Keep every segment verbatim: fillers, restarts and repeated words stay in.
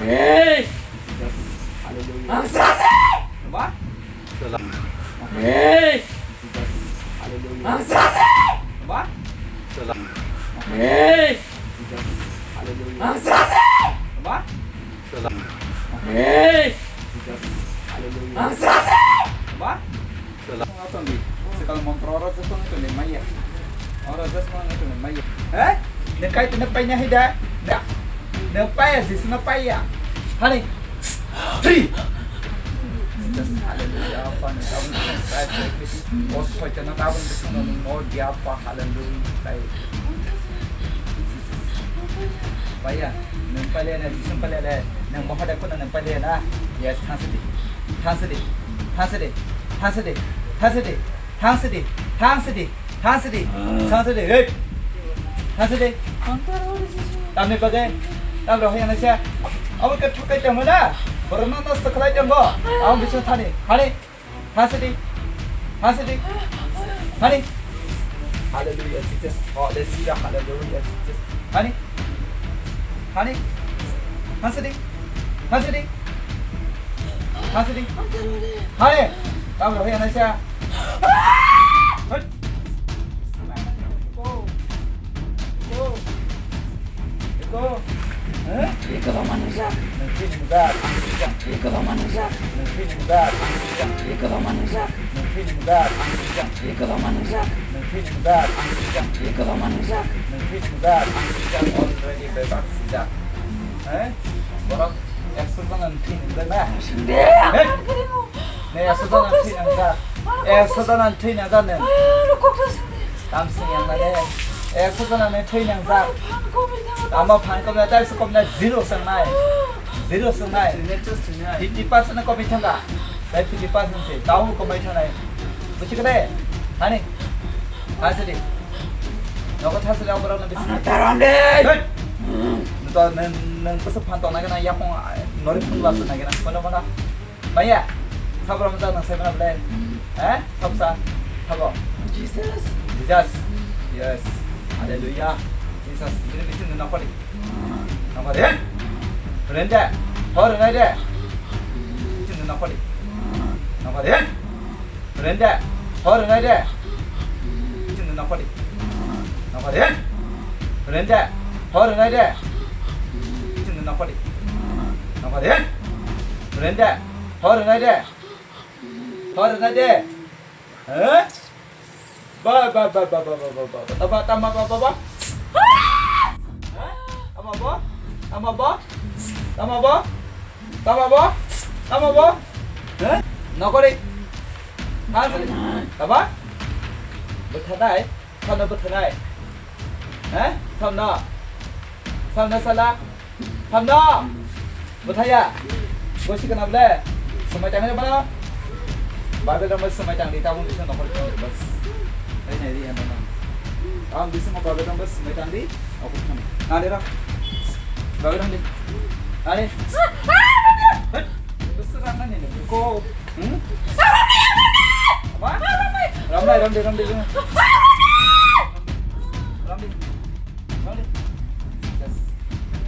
Hey! Ang sasi! Ba? Hey! Ang sasi! Ba? Hey! Ang sasi! Ba? Hey! Ang sasi! Ba? Sela. Atong di. Sekal montro oro jesong itu ni maya. Oro jesong itu ni maya. Eh? Nekai tene panya hida. Na. Nepaya jisna paya. Hani. Three. Just hallelujah. Apa ni? Kamu sai sai. Oh, soy tena tabun jesong ni mo dia apa? Hallelujah. Paya, nang paya na, Jisu paya le, nang moha da kuna nang paya na. Yes, thansa di, thansa di, thansa di, thansa di, thansa di, thansa di, thansa di, thansa di, thansa di, hey, thansa di. Tamni bagai, tam roh yang nasa. Awak ke thukai tamo na, borok no nosto khlai tamo. Awak bisa thani, hani. Hasidi. Hasidi. Hani. Hallelujah, Jesus. Hallelujah, hallelujah, Jesus. Hani. Hani. Hasidi. Hasidi. Hasidi. Hani. Tam roh yang nasa. Hut. Eko. Eko. Eko. Eh? Eko, manusia. Nang sini muda. Eko, manusia. Nang sini muda. Eko, manusia. Nang sini muda. Eko, manusia. Nang sini muda. Eko, manusia. Nang sini muda. Already bebak sejak. Eh? Borok ekso jona thwi nang jak na? Sinde, eh? Ang kirimu. Ne, ekso jona thwi nang jak. Ekso jona thwi nang jak ne. Rokok sinde. Tam sing yang na ne. Ekso jona ne thwi nang jak. Phan komi thango. Tamo phan komi na, tai se komi na zero sang nai. Zero sang nai. Fifty percent na komi thangka. Tai fifty percent se. Tamo komi thang nai. Busi kade? Hani? Hasidi. Nogo thasidi ang borok no bisi. Ano taram de. Hey! Nto nang nang bisi phan tong nai na yapong nori phun basa nai na. Kono kono. Maya. Sabro mata nang sai mana ble. Eh? Sabsa. Sabo. Jesus. Jesus. Yes. Hallelujah. Jesus. Bini bisi nang nokori. Nokori. Rende. Hor nai de. Bisi nang nokori. Nokori. Rende, hor nai de. Chini nokori. Nokori. Rende, hor nai de. Chini nokori. Nokori. Rende, hor nai de. Hor nai de. Eh? Ba, ba, ba. Tama, tama, ba, ba, ba. Tama, ba. Tama, ba. Tama, ba. Tama bo? Tama bo? He? Nokori. Tama? Bwtharnai? Thamno bwtharnai? He? Thamno? Thamno sala? Thamno? Bwthaya? Gosi kana ble? Samai tangni bana? Bible rama samai tangdi, tabung bisa nokori tangdi, bas. Hai nai ri ano. Tabung bisa mo Bible rama samai tangdi. Aku thani. Nani ra. Bawi rang di. Nani. Hei. Besar rang nani ni. Ko. Hmm? Apa? Ramai, ramai, ramai, ramai. Ramai. Ramai. Yes.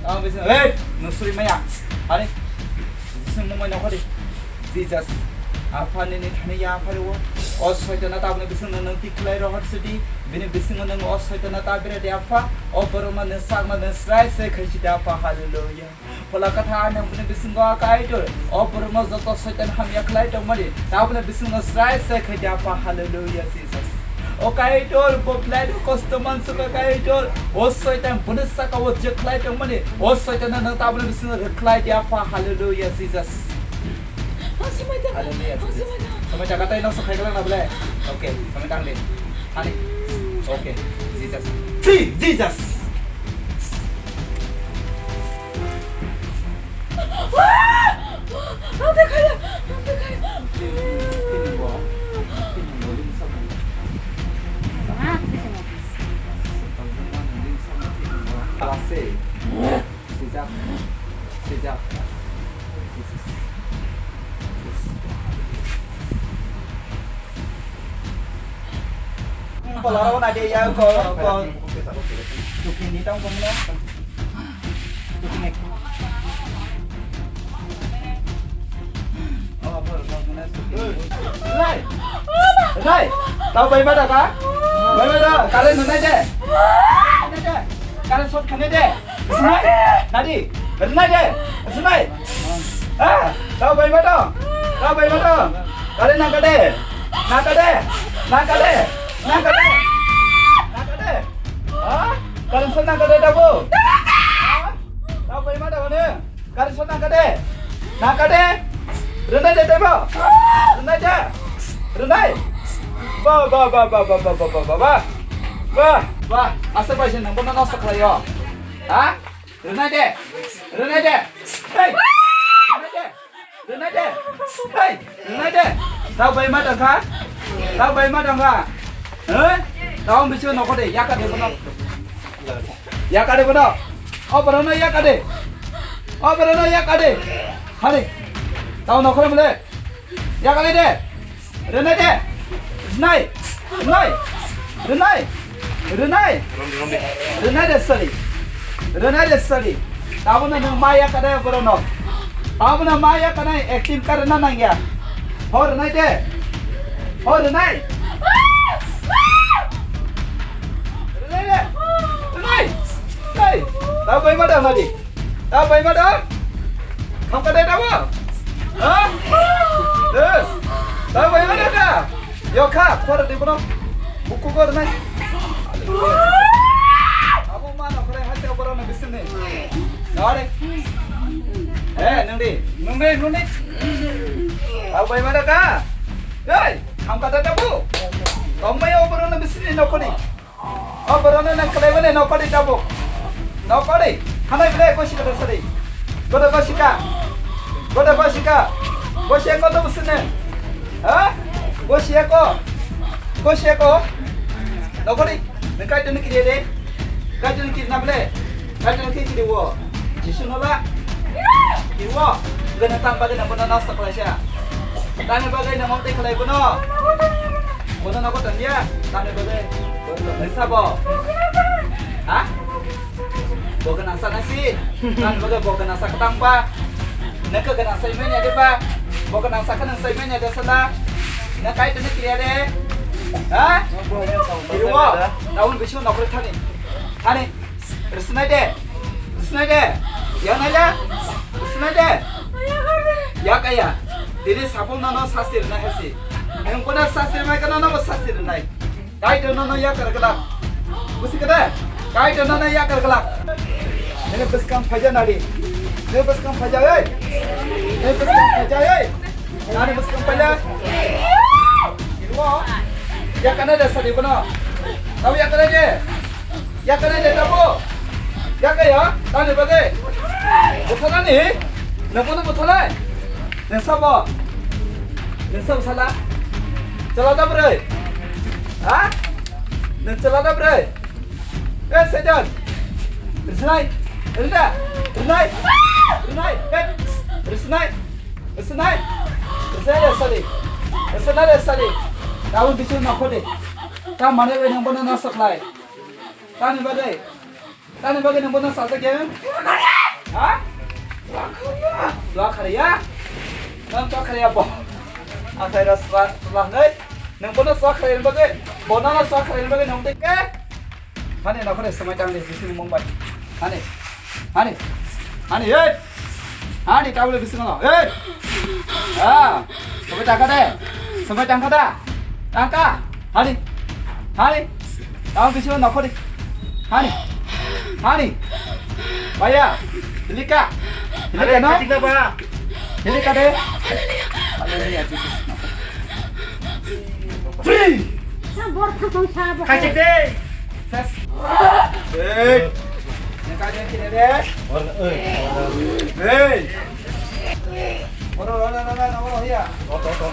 Ah, bisa. Hei, nusuri maya. Ani. Sing mo mai nokori. Jesus, Apha nini thani ya Apha rwo. O Soitana tabukni bisingno nwng tikhlai rohor sidi, bini bisingo nwng o Soitana ta bera di Apha, o borokno nwng sakno nwng srai srai khaisi di Apha, hallelujah. Phola Kwthar nwng bini bisingo a Kaitor, o borokno joto Soitan hamya khlai tongmani, tabukni bisingno srai srai khai di Apha, hallelujah, Jesus. O Kaitor, bo belai no kosto mansukha Kaitor. O Soitan boni saka o je khlai tongmani. O Soitan no nwng tabukni bisingo rwkhlai di Apha. Hallelujah, Jesus. Hallelujah, Jesus. Samai taka tai no sakhai kala na bole. Okay, samai tang di. Ani. Okay, Jesus. Free, Jesus. Ko laro na de ya ko, ko. Tukin ni tang ko na. Tukin ek. Rai. Rai. Tau bai ma da ka? Bai ma da. Kare nunai de. Nunai de. Kare sot khane de. Sinai. Nadi. Nunai de. Sinai. Ah. Tau bai ma da. Tau bai ma da. Kare nang ka de. Nang ka de. Nang ka de. Nang ka de. Nang ka de. Ah. Kare sot nang ka de da bo. Ah. Tau bai ma da ne. Gari sot nang ka de? Nang ka de? Rwnai de tebo? Rwnai de? Rwnai? Ba, ba, ba. Ba, ba. Asa bai se nang bono nosto khlaio. Ha? Rwnai de? Rwnai de? Hey! Rwnai de? Rwnai de? Hey! Rwnai de? Tau bai ma tangkha? Tau bai ma tangkha? He? Tau bisu nokho de, yaka de bono. Yakade bono. O borokno yakade. O borokno yakade. Hani. Tau nokhorok mole. Yakade de. Rwnai de. Rwnai. Rwnai. Rwnai. Rwnai. Rwnai de sali. Rwnai de sali. Tabono nwng ma yakade borokno. Tabono ma yakade acting karna nangya. Hor rwnai de. Hor rwnai. Rwnai de. Rwnai. Hey, ta bai ma da nadi? Ta bai ma da? Kham ka de da ba? Ha? Eh, ta bai ma da da? Yo kha, khor de bono. Buku kor nai. Abo ma na khore ha te bora na bisne. Nare. Eh, nungdi, nungdi, nungdi. Ta bai ma da ka? Hey, kham ka de da bu? Tong mai o bora na bisne no koni. O borokno nang kwlai mani nokoli tabuk. Nokoli. Hanai bwle gosi kata sari. Goda gosi ka. Goda gosi ka. Gosi ko to busne. Ha? Gosi ko. Gosi ko. Nokoli. Nang kai tuni kiri de. Kai tuni kiri na bwle. Kai tuni kiri kiri wo. Jisu no la. Kiri wo. Gana tam bagwi nang bono nasta kwlaisa. Tani bagwi nang mong te kwlai bono. Bono nogo tangya, tani bagwi. Nang sabo? Ha? Bo ganang sa nasi. Tani bagwi bo ganang sa katang ba. Nang ka ganang sa imanya de ba. Bo ganang sa kanang sa imanya de sala. Nang kai tene kiriya de. Ha? Kiriwo. Taun bisu nokre thani. Thani. Rwsnai de. Rwsnai de. Yaknai le? Rwsnai de. Yak aya. Tini sapung nono sasti rwnai hasi. Nwng bono sasti rwnai kana nobo sasti rwnai. Kaitor nono yakar glak. Busi kada? Kaitor nono yakar glak. Nini bwskang phaija nadi. Nini bwskang phaija oi. Nini bwskang phaija oi. Nani bwskang phaija. Irwo. Yakana de sadi bono. Tau yakana de. Yakare de tabo. Yakaya, tani bagwi. Buthanani? Nang bono buthanai? Nang sabo? Nang sabo sala? Chala da bwrwi? Ha? Nang chala da bwrwi? Eh, Saidan. Rwsnai. Rwda. Rwnai. Rwnai. Eh, rwsnai. Rwsnai. Rwsnai de sadi. Rwsnai de sadi. Tabuk bisu nokho de. Ta mane bai nang bono nasa khlai. Tani bagwi? Tani bagwi nang bono sajak ya? Ha? Chua khariya? Nang chua khariya bo? Asai ra chua, chua nai. Nang bono chua khariya bagwi? Bono no chua khariya bagwi nang tei ke? Hani nokhore samai tang de sisi mong bai. Hani. Hani. Hani, hey! Hani, tabule bisingo. Hey! Ah! Samai tangka de? Samai tangka da? Tangka? Hani! Hani! Tamo bisingo nokhori. Hani! Hani! Baya! Hilika! Hilika no? Hilika de? Hallelujah, Jesus. Free! Kaisik de! Ses. Hey. Nengka jeng kine de. Hey. Oro, oro, oro, oro, oro, ya. Oro, oro.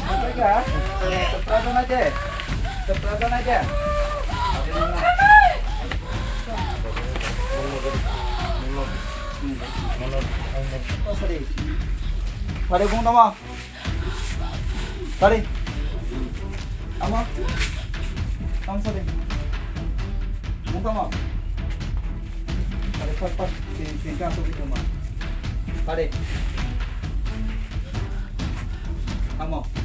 Apa ya? Sepradan aja. Sepradan aja. Oh, sorry. Pada bung nama. Tari. Ama. Tang sari. Mung tama. Tari pat pat. Tin, tin ka so di tama. Tari. Tamo.